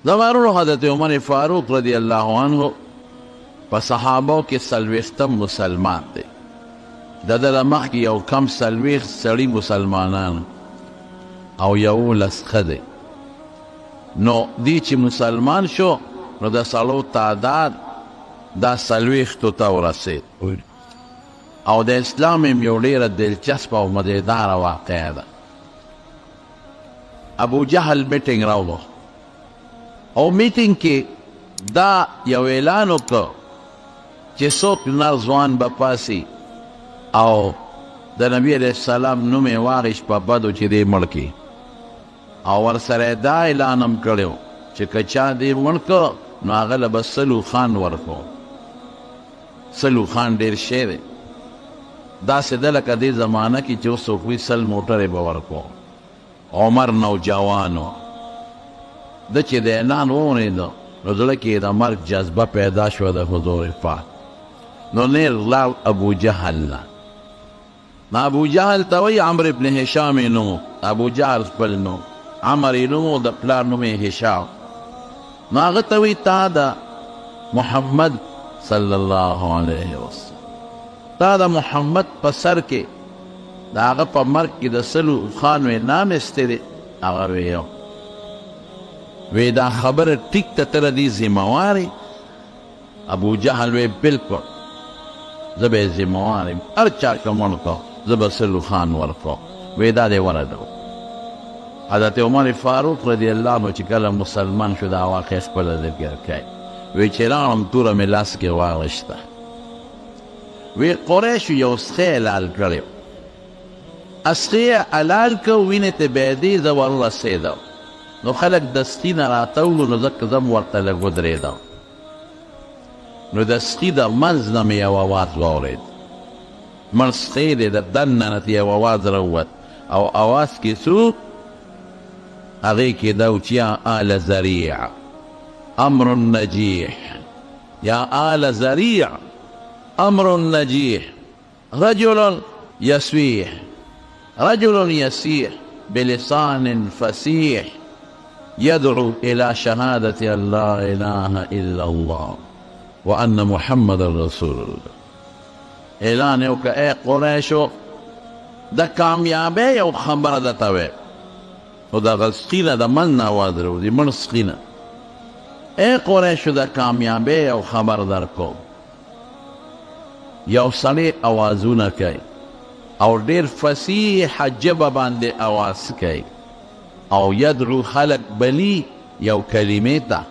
زما وروڼو حضرت عمر فاروق رضی الله عنه په صحابو کې څلوېښتم مسلمان دی. د ده له مخکې یو کم 40 سړي مسلمانان او 11 ښځې. نو دی چې مسلمان شو نو د سړو تعداد دا 40 ته ورسېد. او د اسلام هم یو ډېره دلچسپه او مزېداره واقعه ده. ابو جهل میټینګ راوغوښت او میټینګ کې دا یو اعلان وکړ چې څوک نر ځوان به پاسي او د نبی علیه السلام نوم یې واخیست په بدو چې دی مړ کړي، او ورسره دا اعلان هم کړی چې که چا دی مړ کړ نو هغه له به 100 اوښان ورکړو. 100 اوښان ډېر شی دی، داسې ده لکه دې زمانه کې چې اوس څوک وایي 100 موټرې به ورکړو. عمر نوجوان و، ده چې د اعلان واورېده نو زړه کې یې د مرګ جذبه پیدا شوه د حضور پاک. نو نېغ لاړ ابو جهل له. نو ابو جهل ته وایي، عمرو ابن هشام یې نوم و، ابو جهل خپل نوم عمر یې نوم و، د پلار نوم یې هشام. نو هغه ته وایي تا د محمد صلی الله علیه وسلم تا د محمد په سر کې د هغه په مرګ کې د 100 اوښانو انعام ایستی دی. هغه وی یو وی دا خبره ټیک ته ته د دې ذمه وار یې؟ ابو جهل وی بالکل زه به یې ذمه وار یم، هر چا که مړ کړ زه به 100 اوښان ورکړم. وی دا دی ورغلو. حضرت عمر فاروق رضی الله عنه چې کله مسلمان شو دا واقعه خپله ذکر کوي، وی چې لاړم توره مې لاس کې واغېسته. وی قریشو یو سخی حلال کړی، سخی یې حلال کړ، وینې ته بهېدې، زه ورورسېدم نو خلک د سخي نه راته وړو، نو ځکه زه هم ورته لږ ودرېدم. نو د سخي د منځ نه مې یو اواز واورېد، مړ سخی دی، د دننه نه ترې یو اواز راووت او اواز کې څه هغې کې دا و چې یا آل ذریع امر نجیح، یا آل ذریع امر نجیح، رجل يسويح رجل يسيح بلسان فسيح يدعو إلى شهادة أن لا إله إلا الله وأن محمد رسول الله. اعلان یې وکړ، ای قریشو د کامیابۍ یو خبره درته وایم. خو دغه سخي نه د منځ نه اواز راوځي، مړ سخي نه، ای قریشو د کامیابۍ یو خبر درکوم. یو سړی اوازونه کوي او ډېر فصیحه ژبه باندې اواز کوي او یدعو خلک بلي یو کلمې ته.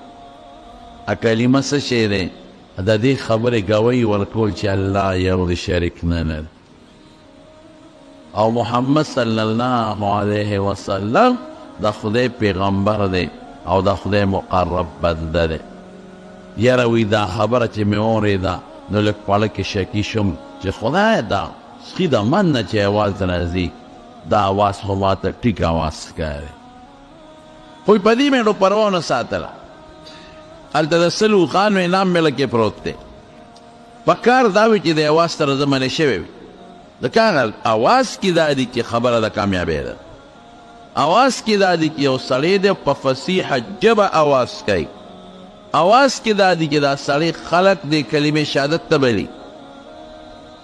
کلمه څه شی دی؟ د دې خبرې ګواهي ورکول چې الله یو دی، شریک نه لري، او محمد صلی الله علیه وسلم د خدای پیغمبر دی او د خدای مقرب بنده دی. یاره وی دا خبره چې مې واورېده نو لږ په کې شکي شوم چې خدای دا سخي د من نه چې اواز راځي دا اواز خو ماته ټیک اواز ښکاري. خو په دې مې ډو پروا نه ساتله. هلته د 100 اوښانو انعام مې لکې پروت دی. په کار دا وي چې د اواز سره زه منې شوی وي، ځکه هغه اواز کې دا دي چې خبره د کامیابۍ ده. اواز کې دا دي چې یو سړی دی په فصیحه ژبه اواز کوي. اواز کې دا دي چې دا سړی خلک د کلمې شهادت ته بلي.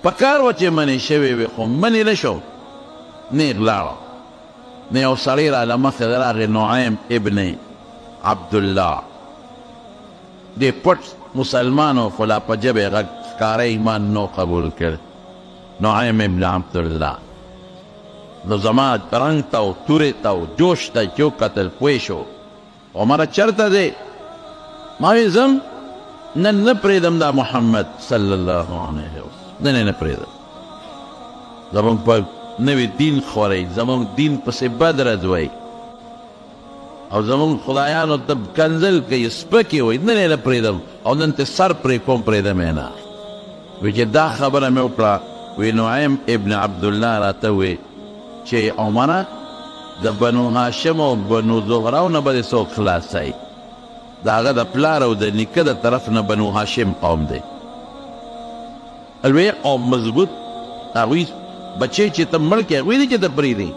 په کار وه چې منې شوی وي، خو منې نه شو، نېغ لاړم. نو یو سړی را له مخې راغی، نعیم ابن عبدالله، دی پټ مسلمان و، خو لا په ژبه یې غږ ښکاره ایمان نو قبول کړ. نعیم ابن عبدالله نو زما رنګ ته او تورې ته او جوش ته چې وکتل پوه شو، عمره چېرته دی؟ ما وی ځم نن نه پرېږدم دا محمد صلی الله علیه وسلم، نن یې نه پرېږدم. زموږ په نوي دین خورئ، زموږ دین پسې بد رد وایي او زموږ خدایانو ته کنځل کوي، سپکې وایي، نن یې نه پرېږدم او نن ته سر پرې کوم، پرېږدم یې نه. وی چې دا خبره مې وکړه، وی نعیم ابن عبدالله راته وی چې عمره د بنو هاشم او بنو زهره نه به دې څوک خلاصوي؟ د هغه د پلار او د نیکه د طرف نه بنو هاشم قوم دی، لوی قوم، مضبوط. هغوی بچی چې ته مړ کړې هغوی دي چې ته پرېږدي.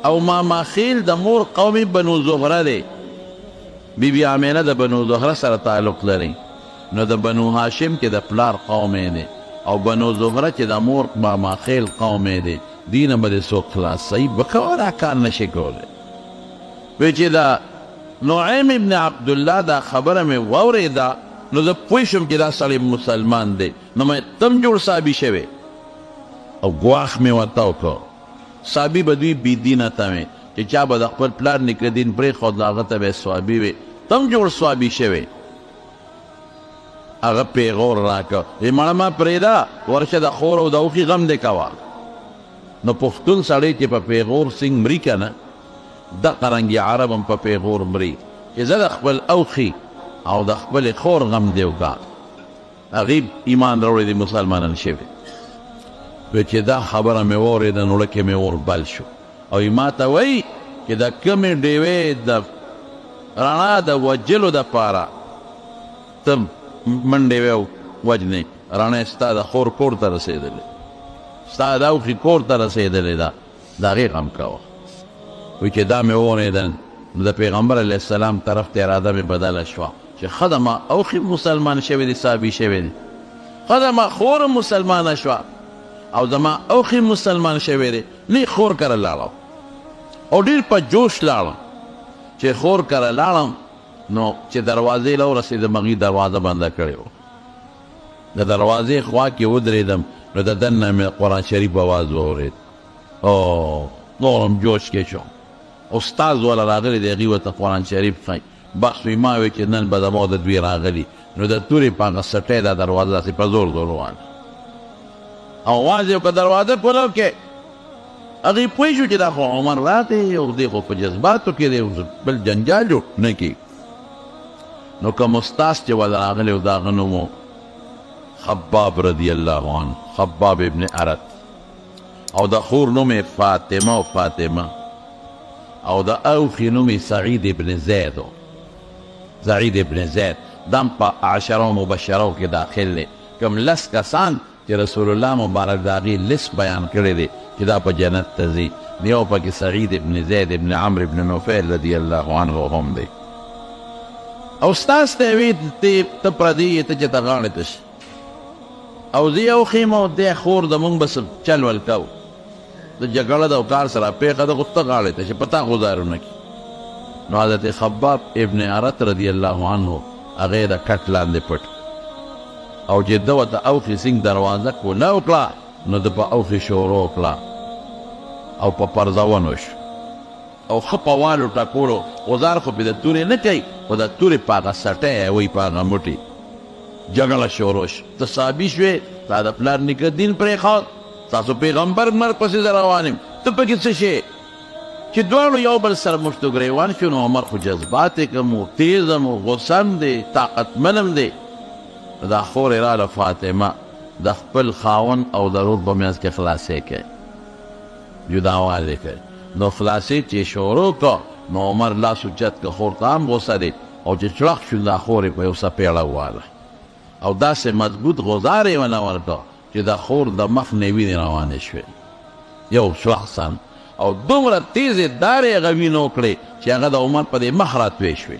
او ماما خیل د مور قوم بنو زهره دی. بی بی آمنه د بنو زهره سره تعلق لري، نو د بنو هاشم چې د پلار قوم یې دی او بنو زهره چې د مور ماما خیل قوم یې دی، دې نه به دې څوک خلاصوي؟ به کوه، دا کار نه شي کولی. وی چې دا نعیم ابن عبدالله دا خبره مې واورېده، نو زه پوه شوم چې دا سړی مسلمان دی، نو مې تم جوړ صابي شوی او ګواښ مې ورته وکړ. صابي به دوی بې دینه ته وې چې چا به د خپل پلار نیکه دین پرېښود، هغه ته به یې صوابي وې. تم جوړ صوابي شوی. هغه پیغور راکړ، وی مړه ما پرېږده، ورشه د خور او د اوښي غم دې کوه. نو پښتون سړی چې په پیغور څنګه مري که نه، دقه رنګې عرب هم په پیغور مري چې زه د خپل اوښي او د خپلې خور غم دې وکړه. هغې ایمان راوړی دی، مسلمانان شوي. وی چې دا خبره مې واورېده، نو زړه کې مې اور بل شو. او ما ته وایي چې د کومې ډیوې د رڼا د وژلو دپاره ته منډې وې وژنې، رڼا یې ستا د خور کور ته رسېدلې، ستا د اوښي کور ته رسېدلې ده، د هغې غم کوه. وایي چې دا مې واورېدل، نو د پیغمبر علیه السلام طرف ته اراده مې بدله شوه چې ښه ده، ما اوښي مسلمان شوی دی، صابي شوی دی، ښه ده، ما خور هم مسلمانه شوه او زما اوښي مسلمان شوی دی. نه خور کره لاړم او ډېر په جوش لاړم. چې خور کره لاړم، نو چې دروازې له ورسېدم، هغوی دروازه بنده کړې وه. د دروازې خوا کې ودرېدم، نو د دننه مې قرآن شریف اواز واورېد او نور هم جوش کې شوم. استاد ولا راغلی دی، هغوی ورته قرآن شریف ښایي. بس وی ما وی چې نن به زما د دوی راغلي. نو د تورې په هغه سټۍ دا دروازه داسې په زور زور وواله او اواز یې وکړ، دروازه کولاو کې. هغوی پوه شو چې دا خو عمر راغی او دی خو په جذباتو کې دی، بل جنجال جوړ نه کړي. نو کوم استاد چې ولا راغلی و، د هغه نوم و خباب رضی الله عنه، خباب ابن ارت، او د خور نوم یې فاطمه او فاطمه، او د اوښي نوم یې سعید ابن زید و. سعید ابن زید دم په عشره مبشرو کې داخل دی، کوم لس کسان چې رسول الله مبارک د هغې لست بیان کړی دی چې دا په جنت ته ځي، یو پکې سعید ابن زید ابن عمرو ابن نفیل رضی الله عنه هم دی. او استاد ته یې وی ته پردی یې، ته چې ته غاړې ته شې او زه یو ښیم او دی خور د مونږ به څه چل ول کوو، د جګړه د کار سره پېښه ده، خو ته غاړې ته شې، په تا غوزارونه کړي. نو حضرت خباب ابن ارت رضی الله عنه هغه یې د کټ لاندې پټ او چې ده ورته اوښي سینګ دروازه کوله وکړه، نو ده په اوښي شروع کړه او په پرځونو شو او ښه په والو ټکولو. غوزار خو پرې د تورې نه کوي، خو د تورې په هغه سټی یې وایي، په هغه موټي جګړه شروع شو. ته صابي شوې، تا د پلار نیکه دین پرېښود، ستاسو پیغمبر مرګ پسې زه روان یم، ته پکې څه شې؟ چې دواړو یو بل سره مشت و ګریوان شو، نو عمر خو جذبات یې کم و، تیز هم و، غوسه هم دی، طاقتمن هم دی. نو دا خور یې راله فاطمه، د خپل خاوند او د ورور په منځ کې خلاصې کوي، جداوالی کوي. نو خلاصې چې شروع کړ، نو عمر لاس اوچت کړ، خور ته هم غوسه دی، او چې چړخ شو، دا خور یې په یو څپېړه وواله او داسې مضبوط غوزار یې ونه ورکړ چې د خور د مخ نه وینې روانې شوې، یو چړخ سم، او دومره تیزې دارې هغه وینې وکړې چې هغه د عمر په دې مخ راتوی شوې.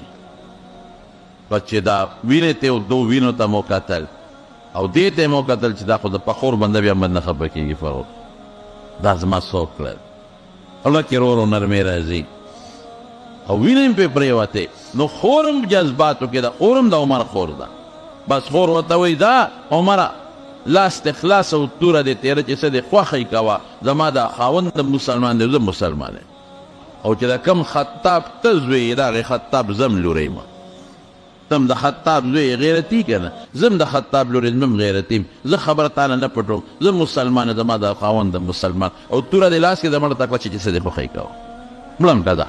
بس چې دا وینې ته او دو وینو ته مو کتل او دې ته مو کتل چې دا خو د پخور بنده بیا من نه خفه کېږي. فرور دا زما څوک کړل؟ زړه کې ورو ورو نرمې راځي او وینې هم پرې پرېوتې. نو خور هم جذباتو کې ده، خور هم د عمر خور ده. بس خور ورته وایي، دا عمره لاس دې خلاص او توره دې تېره، چې څه دې خوښه یې کوه، زما دا خاوند هم مسلمان دی، زه مسلمان یم، او چې د کوم خطاب ته زوی یې، د هغې خطاب زه هم لور یم. ته هم د خطاب زوی یې، غیرتي که نه؟ زه هم د خطاب لور یم، زه هم غیرتي یم. زه خبره تا نه نه پټوم، زه مسلمان یم، زما د خاوند هم مسلمان، او توره دې لاس کې ده، مړه ته کړه چې څه دې خوښه یې کوه، مړه که ځه.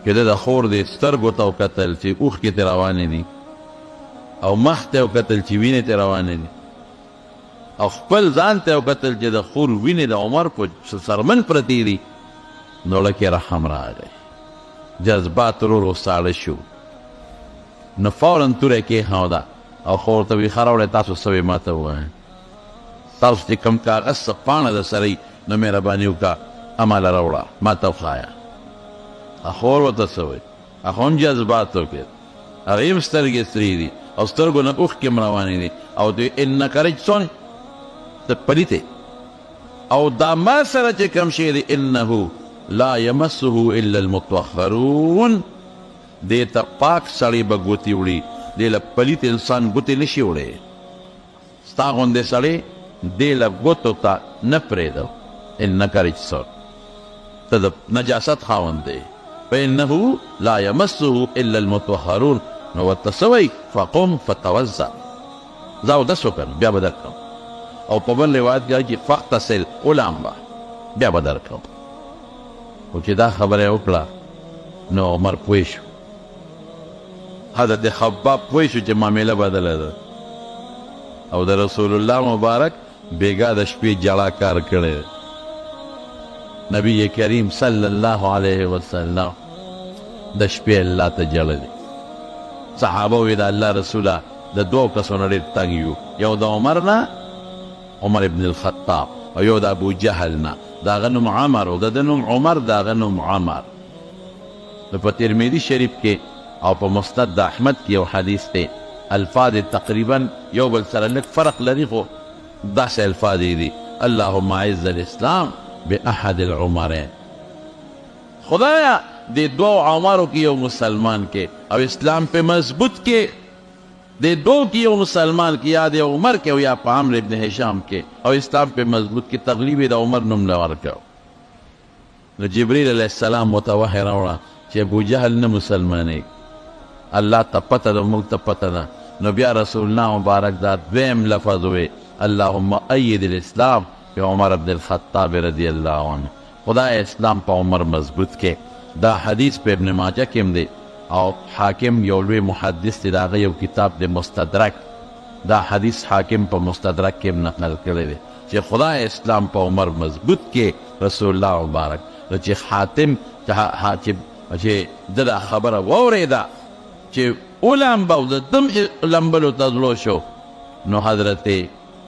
چې ده د خور دې سترګو ته وکتل چې اوښکې ترې روانې دي، او مخ ته یې وکتل چې وینې ترې روانې دي، او خپل ځان ته یې وکتل چې د خور وینې د عمر په څرمن پرتې دي، نو زړه کې رحم راغی، جذبات ورو ورو ساړه شو. نو فورا توره یې کېښوده او خور ته وایي، ښه راوړی، تاسو څه وې ما ته ووایه، تاسو چې کوم کاغذ څه پاڼه در سره وي، نو مهرباني وکړه اماله راوړه، ما ته وښایه. خور ورته څه وایي؟ هغه هم جذباتو کې هغې هم سترګې سرې دي او سترګو نه اوښکې هم روانې دي، او دوی انک رجس، ته پلیت یې. او دا ما سره چې کوم شی دی، انه لا یمسه الا المطهرون، دې ته پاک سړی به ګوتې وړي، دې له پلیت انسان ګوتې نشي وړی. ستا غوندې سړی دې له ګوتو ته نه پرېږده. انک رجس، ته د نجاست خاوند دی. فإنه لا يمسه إلا المطهرون. نو ورته څه وایي؟ فقم فتوضأ، ځه اودس وکړه بیا به درکړم. او په بل روایت کې راځي چې فاغتسل، ولامبه بیا به درکړم. خو چې دا خبره یې وکړه نو عمر پوه شو، حضرت خباب پوه شو چې معامله بدله ده، او د رسول الله مبارک بیګا د شپې جړا کار کړی. نبی کریم صلی الله علیه وسلم د شپې الله ته ژړلې. صحابه وی د الله رسوله د دوو کسو نه ډېر تنګ یو، یو د عمر نه، عمر ابن الخطاب، او یو د ابو جهل نه، د هغه نوم عمر و، د ده نوم عمر، د هغه نوم عمر. نو په ترمذي شریف کې او په مسند د احمد کې یو حدیث دی، الفاظ یې تقریبا یو بل سره لږ فرق لري، خو داسې الفاظ یې دي: اللهم اعز الاسلام باحد العمرین. خدایا دې دوو عمرو کې یو مسلمان کې او اسلام په مضبوط کې، دې دوو کې یو مسلمان کې، یا د عمر کې او یا په عمرو ابن هشام کې، او اسلام په مضبوط کې. تغلیب یې د عمر نوم له ورکړ. نو جبرئیل علیه السلام ورته وحی راوړه چې ابو جهل نه مسلمانېږي، الله ته پته ده، موږ ته پته ده. نو بیا رسول الله مبارک دا دویم لفظ وی، اللهم اید الاسلام بعمر بن الخطاب رضی الله عنه، خدای اسلام په عمر مضبوط کې. دا حدیث په ابن ماجه کې هم دی، او حاکم یو لوی محدث دی، د هغه یو کتاب دی مستدرک، دا حدیث حاکم په مستدرک کې هم نقل کړی دی چې خدای اسلام په عمر مضبوط کې رسول الله مبارک. نو چې حاتم چې ده دا خبره واورېده چې ولامبه او د دم لمبلو ته زړه شو، نو حضرت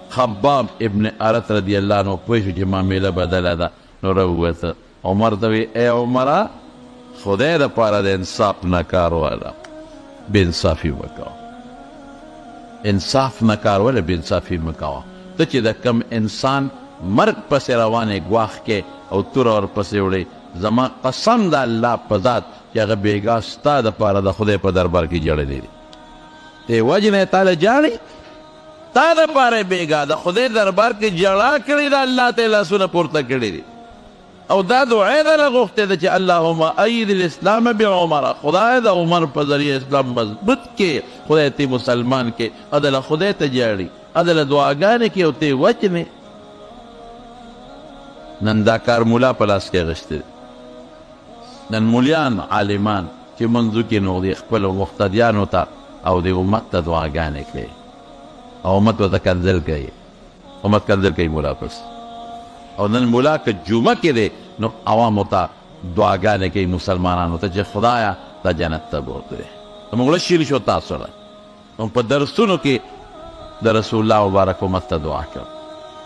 خباب ابن ارت رضی الله عنه پوه شو چې معامله بدله ده، نو راووته عمر ته وی، ای عمره خدای دپاره د انصاف نه کار واله، بې انصافي مه کوه. انصاف نه کار وله، بې انصافي مه کوه. ته چې د کم انسان مرګ پسې روانې، ګواښ کې او توره ورپسې وړې، زما قسم د الله په ذات چې هغه بېګا ستا دپاره د خدای په دربار کې ژړلی دی. ته یې وژنې، تا له ژاړي، تا دپاره یې بېګا د خدای دربار کې ژړا کړې ده، الله ته یې لاسونه پورته کړي دي، او دا دعا یې درله غوښتې ده چې اللهم اید الاسلام بعمر، خدای د عمر په ذریعه اسلام مضبوط کې، خدای ته مسلمان کې. ادله خدای ته ژاړي، ادله دعاګانې کې، او ته یې وژنې. نن دا کار مولا په لاس کې اخیستی دی. نن مولیان عالمان چې منځو کې نو د خپلو مقتدیانو ته او د امت ته دعاګانې کوي، او امت ورته کنځل کوي، امت کنځل کوي مولا پس. او نن مولا که جمعه کې دی نو عوامو ته دعاګانې کوي، مسلمانانو ته چې خدایا دا جنت ته بوتلې. موږ له شیر شو تاسو له نو په درسونو کې د رسول الله مبارک امت ته دعا کوي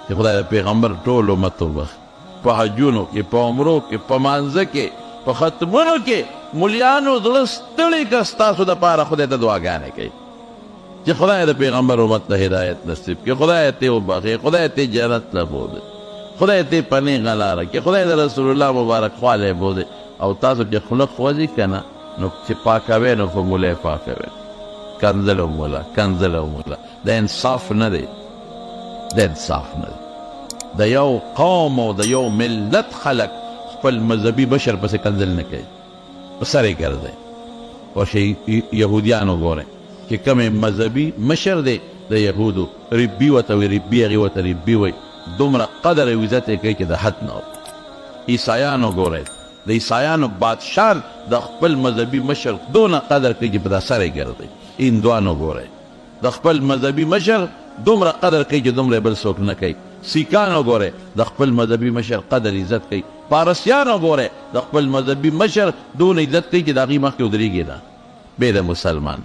چې خدای د پیغمبر ټول امت وبخښي. په حجونو کې، په عمرو کې، په مانځه کې، په ختمونو کې ملیانو زړه ستړي که ستاسو دپاره خدای ته دعاګانې کوي چې خدای د پیغمبر امت ته هدایت نصیب کړي، خدای ته وبخښي، خدای ته جنت له بوځي، خدای ته په نېغه لاره کې، خدای د رسول الله مبارک خواله بوځي. او تاسو چې خوله خوځي که نه، نو چې پاکوی نو خو مولی پاکوی، کنځل او مولا، کنځل او مولا. د انصاف نه دی، د انصاف نه دی. د یو قوم او د یو ملت خلک خپل مذهبي مشر پسې کنځل نه کوي، په سر یې ګرځي. ورشئ یهودیان وګورئ چې کوم مذهبي مشر دی د یهودو، ربي ورته وایي، ربي، هغې ورته ربي وایي، دومره قدر او عزت یې کوي چې د حد نه وي. عیسایان وګورئ، د عیسایانو بادشاه د خپل مذهبي مشر دونه قدر کوي چې په دا سر یې ګرځي. هندوان وګورئ، د خپل مذهبي مشر دومره قدر کوي چې دومره بل څوک نه کوي. سیکان وګورئ، د خپل مذهبي مشر قدر عزت کوي. پارسیان وګورئ، د خپل مذهبي مشر دونه عزت کوي چې د هغې مخکې ودرېږي نه، بې د مسلمان.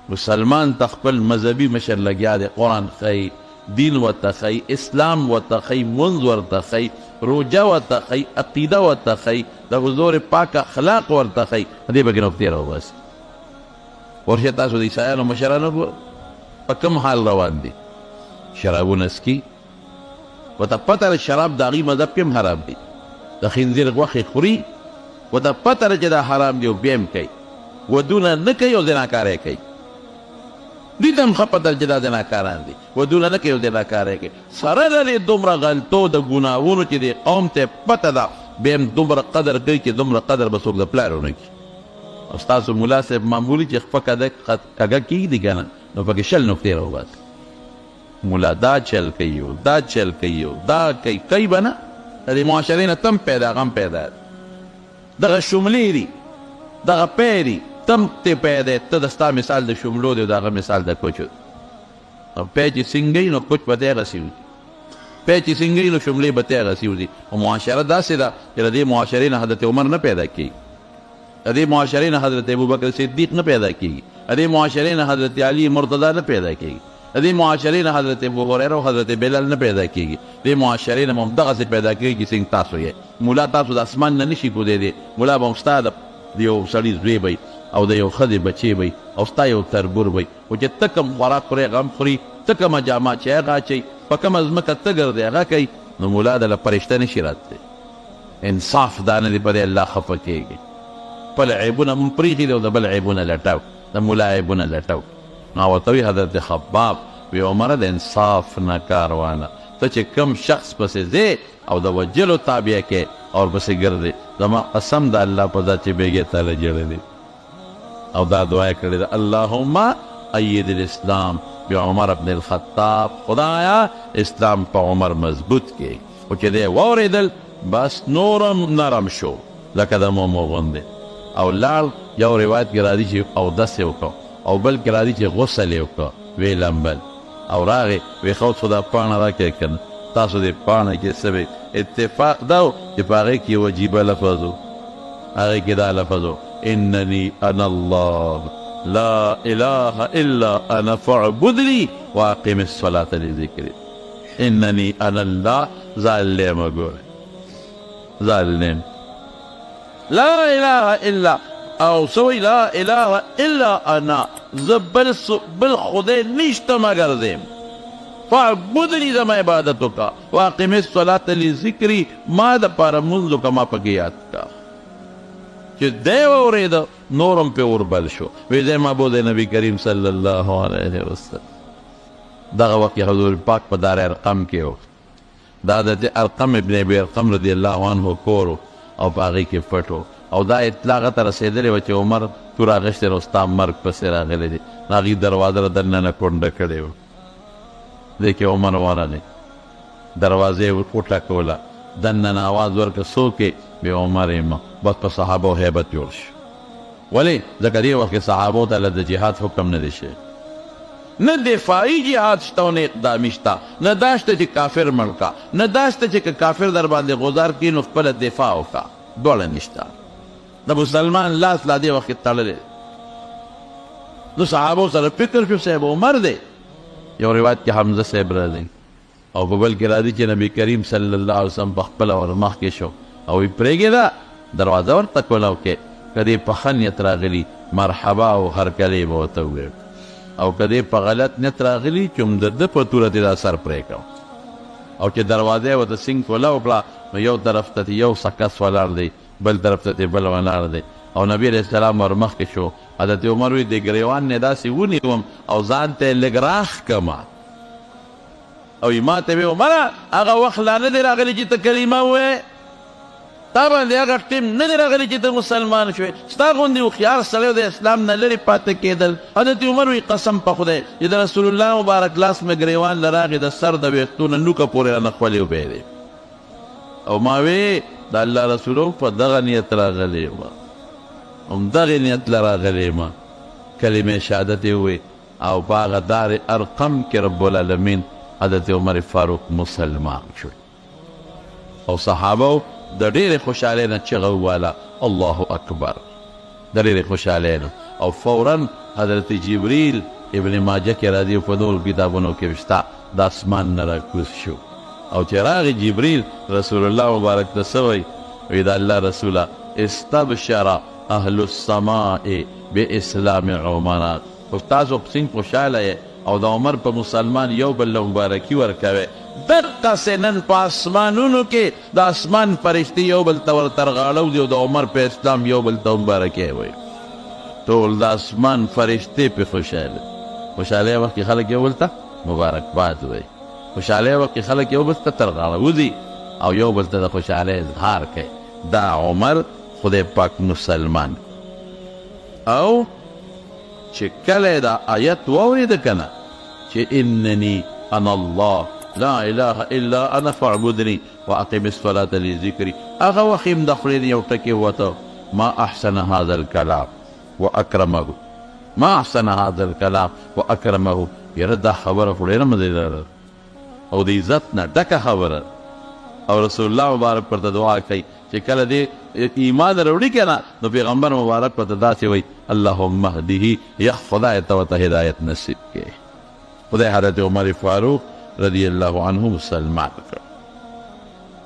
مسلمان ته خپل مذهبي مشر لګیا دی، قرآن ښیي، دین ورته ښیي، اسلام ورته ښیي، مونځ ورته ښیي، روژه ورته ښیي، عقیده ورته ښیي، د حضور پاک اخلاق ورته ښیي، دې پکې نکتې راوباسي. ورشه تاسو د عیسایانو مشران وګورئ په کوم حال روان دي، شرابونه څکي، ورته پته ده شراب د هغوی مذهب کې هم حرام دي، د خنزیر غوښې خوري، ورته پته ده چې دا حرام دي او بیا هم کوي، ودونه نه کوي او زناکارۍ کوي. دوی ته هم ښه پته ده چې دا زناکاران دي، ودونه نه کوي او زناکارۍ کوي. سره له دې دومره غلطو د ګناهونو چې دې قوم ته پته ده، بیا هم دومره قدر کوي چې دومره قدر به څوک د پلار ونه کړي. او ستاسو ملا صاحب معمولي چې خپه کږه کېږدي که نه، نو پکې 20 نکتې راوباسي. ملا دا چل کوي او دا چل کوي او دا کوي، کوي به نه، د دې معاشرې نه تم پیدا غم پیدا دی. دغه شملې دي، دغه پی دي، تم ته پی دی، ته د ستا مثال د شملو دی او د هغه مثال د کوچو دی. او پی چې څنګه وي نو کوچ به ته هغسې وځي، پی چې څنګه وي نو شملې به ته هغسې وځي. او معاشره داسې ده چې د دې معاشرې نه حضرت عمر نه پیدا کېږي، د دې معاشرې نه حضرت ابوبکر صدیق نه پیدا کېږي، د دې معاشرې نه حضرت علي مرتضی نه پیدا کېږي، د دې معاشرې نه حضرت ابوهریره او حضرت بلال نه پیدا کېږي. دې معاشرې نه به هم دغسې پیدا کېږي چې څنګه تاسو یې. ملا تاسو د اسمان نه نشي کوزېدی، ملا به هم ستا د یو سړي زوی به او د یو ښځې بچی به او ستا یو تربور به، خو چې ته کوم خوراک خورې هغه هم خوري، ته کومه جامه اچوې هغه اچوي، په کومه ځمکه ته ګرځې هغه کوي، نو ملا دله فرشته نشي راتلی. انصاف دا نه دی، په دې الله خفه کېږي. خپل عیبونه مونږ پرېښي دي او د بل عیبونه لټو، د ملا عیبونه لټو. نو ورته وی حضرت خباب وی عمره د انصاف نه کار وانه، ته چې کوم شخص پسې ځې او د وژلو تابع کې او ورپسې ګرځې، زما قسم د الله په ذات چې بېګې تا له ژړلي او دا دعا یې کړې ده، اللهم اید الاسلام بعمر ابن الخطاب، خدایا اسلام په عمر مضبوط کې. خو چې دی واورېدل بس نورم نرم شو لکه د مومو غوندې او لاړ. یو روایت کې راځي چې اودس یې وکړ او بل کې راځي چې غسل یې وکړ، ویې لمبل او راغی ویې ښه اوس خو دا پاڼه راکړئ که نه، تاسو دې پاڼه کې څه وی؟ اتفاق دا و چې په هغې کې یو عجیبه لفظ و، هغې کې دا لفظ و، انني انا الله لا اله الا انا فاعبدني واقم الصلاة لذکري. انني انا الله، ځان یم ګوره، ځان یم، لا اله الا او سوی لا اله الا انا، زه بل خدای نشته مګر زه یم، فاعبدني زما عبادت وکړه، واقم الصلاة لذکري، ما دپاره لمونځ وکړه، ما پکې یاد کړه. چې دی واورېده نور هم پرې اور بل شو، وی ځای ما بوځئ نبي کریم صلی الله علیه وسلم. دغه وخت کې حضور پاک په دار ارقم کې و، دا حضرت ارقم ابن ابي ارقم رضی الله عنه کور و او په هغې کې پټ و، او دا اطلاع هغه ته رسېدلې وه چې عمر توره اخیستې ده او ستا مرګ پسې راغلی دی. نو هغوی دروازه له دننه کونډه کړې وه. دې کې عمر ورغی، دروازه یې وټکوله، دننه اواز ورکړ څوک یې؟ وی عمر یم. بس په صحابو هیبت جوړ شو. ولې؟ ځکه دې وخت کې صحابو ته له د جهاد حکم نه دی شوی، نه دفاعي جهاد شته او نه اقدامي شته، نه دا شته چې کافر مړ کا، نه دا شته چې که کافر در باندې غزار کړي نو خپله دفاع وکړه، دواړه نشته. د مسلمان لاس لا دې وخت کې تړلی دی. نو صحابو سره فکر شو صاحب عمر دی. یو روایت کې حمزه صاحب راځي او په بل کې راځي چې نبی کریم صلی الله علیه وسلم په خپله ورمخکې شو او وایي پرېږده دروازه ورته کولاو کې، که دې په ښه نیت راغلي مرحبا او هرکلی به ورته ووایو، او که دې په غلط نیت راغلي چې هم د ده په توره دې دا سر پرې کړم. او چې دروازه یې ورته څنګ کولاو کړه نو یو طرف ته یو کس ولاړ دی، بل طرف ته بل ولاړ دی، او نبی علیه السلام ورمخکې شو. حضرت عمر وی د ګریوان نه داسې ونیوم او ځان ته یې لږ راښکمه، او ما ته وی عمره هغه وخت لا نه دی راغلی چې ته کلمه ووایې، تا باندې هغه ټیم نه دی راغلی چې ته مسلمان شوې، ستا غوندې هوښیار سړی د اسلام نه لرې پاتې کېدل. حضرت عمر وی قسم په خدای چې د رسول الله مبارک لاس مې ګریوان له راغی، د سر د ویښتو نه نوکه پورې رانه خولې وبهېدې، او ما وی د الله رسول په دغه نیت راغلی یم، همدغې نیت له راغلی یم. کلمې شهادت یې وویل او په هغه دار ارقم کې رب العالمین حضرت عمر فاروق مسلمان شو، او صحابه د ډېرې خوشحالۍ نه چغه وواله الله اکبر، د ډېرې خوشحالۍ نه. او فورا حضرت جبریل ابن ماجه کې راځي او په نورو کتابونو کې شته د اسمان نه راکوز شو. او چې راغی جبریل رسول الله مبارک ته څه وایي؟ وایي د الله رسوله استبشر اهل السماء باسلام عمر. خو تاسو څنګه خوشحاله یې او د عمر په مسلمان یو بل له مبارکي ورکوي، دقسې نن په اسمانونو کې د اسمان فرشتې یو بل ته ور تر غاړه وځي او د عمر په اسلام یو بل ته مبارکي وایي. ټول د اسمان فرشتې پې خوشحاله. خوشحالۍ وخت کې خلک یو بل ته مبارکباد وایي، خوشحالۍ وخت کې خلک یو بل ته تر غاړه وځي او یو بل ته د خوشحالۍ اظهار کوي. دا عمر خدای پاک مسلمان او چې کله یې دا آیت واورېده که نه چې انني انا الله لا اله الا انا فاعبدني واقم الصلاة لذکري، هغه وخت یې هم د خولې نه یو ټکی ووته، ما احسن هذا الکلام واکرمه، ما احسن هذا الکلام واکرمه. یاره دا خبره خو ډېره مزېداره ده او د عزت نه ډکه خبره. او رسول الله مبارک ورته دعا کوي چې کله دې ایمان راوړي که نه، نو پیغمبر مبارک ورته داسې وایي اللهم اهده، یا خدای ته ورته هدایت نصیب کړي. خدای حضرت عمر فاروق رضی الله عنه مسلمان کړ.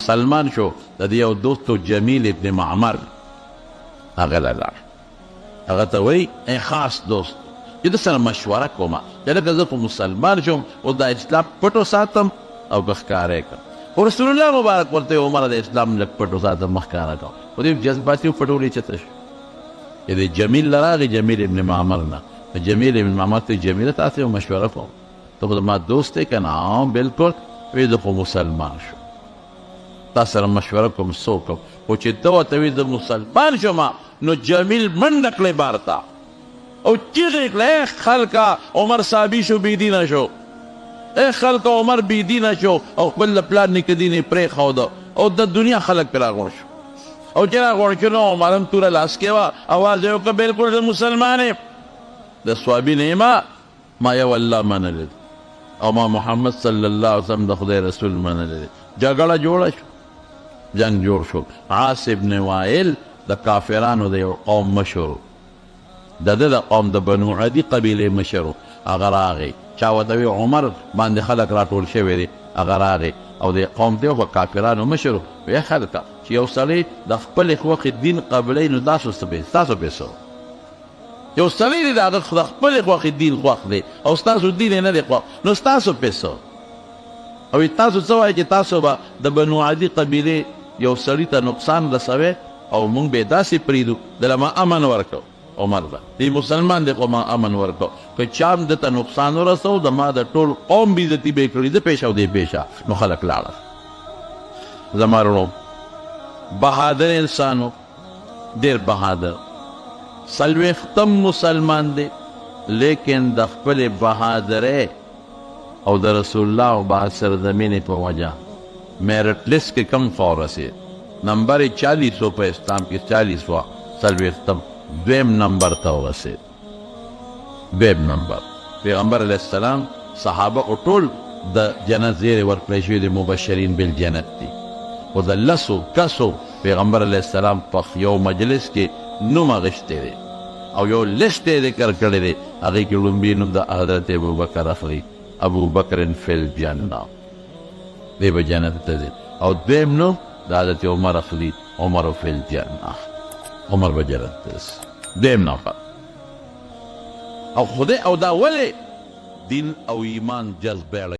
مسلمان شو، د دې یو دوست جمیل ابن معمر هغه له لاړ، هغه ته وایي ای خاص دوست چې د سره مشوره کومه چې لکه زه خو مسلمان شوم، اوس دا اسلام پټ وساتم او که ښکاره یې کړم. خو رسول الله مبارک ورته وایي عمره د اسلام لږ پټ وساته، مه ښکاره کوه. خو دې جذباتي پټولې چېرته شو. چې د جمیل له راغی، جمیل ابن معمر نه، جمیل ابن معمر ته جمیله تاسو یو مشوره کوم، ته خو زما دوست یې که نه؟ بلکل. وایي زه خو مسلمان شوم، تا سره مشوره کوم څه وکړم. خو چې ته ورته وایې زه مسلمان شوم، نو جمیل منډه کړې بار ته او چیغې کړې، ای خلکه عمر صابي شو، بې دینه شو، ای خلکه عمر بې دینه شو او خپل د پلار نیکه دین یې پرېښوده او د دنیا خلک پرې راغونډ شو. او چې راغونډ شو نو عمر هم توره لاس کې وه، اواز یې وکړ بلکل زه مسلمان یم، د صوابي نه یم، ما یو الله منلی دی او ما محمد صلی الله علیه وسلم د خدای رسول منلی دی. جګړه جوړه شو، جنگ جوړ شو. عاص ابن وائل د کافرانو د یو قوم مشر و، د ده د قوم د بنو عدي قبیلې مشر و. هغه راغی، چا ورته وی عمر باندې خلک راټول شوي دي. هغه راغی او د قوم ته خو کافرانو مشر و، وی خلکه چې یو سړی د خپلې خوښې دین قبلوي نو تاسو څه پې، تاسو پې څه؟ یو سړی دی د هغه د خپلې خوښې دین خوښ دی او ستاسو دین یې نه دی خوښ، نو ستاسو پې څه؟ او تاسو څه وایئ چې تاسو به د بنو عدي قبیلې یو سړي ته نقصان رسوئ او موږ به یې داسې پرېږدو؟ دله ما امن ورکړ، عمر ته دی مسلمان دی خو ما امن ورکړ، که چا هم ده ته نقصان ورسو د ما د ټول قوم بې عزتي به یې کړي، ده پېښه او دی پېښه. نو خلک لاړل. زما وروڼو بهادر انسان و، ډېر بهادر، څلوېښتم مسلمان دی، لیکن د خپلې بهادرۍ او د رسول الله او سره د مینې په وجه میرټ لیست کې کم ښه ورسېد. نمبر یې 40 و، په اسلام کې 40 وه، څلوېښتم دویم نمبر ته ورسېد، دویم نمبر. پیغمبر علیه السلام صحابه خو ټول د جنت زیری ورکړی شوي دي، مبشرین بالجنت دي، خو د لسو کسو پیغمبر علیه السلام په یو مجلس کې نوم اخیستی دی او یو لست یې ذکر کړی دی، هغې کې ړومبی نوم د حضرت ابوبکر اخلي، ابوبکر فی الجنه، دی به جنت ته ځي. او دویم نوم د حضرت عمر اخلي، عمر فی الجنه، عمر به جنت ته ځي، دویم نفر. او خدای او دا ولې دین او ایمان جذبه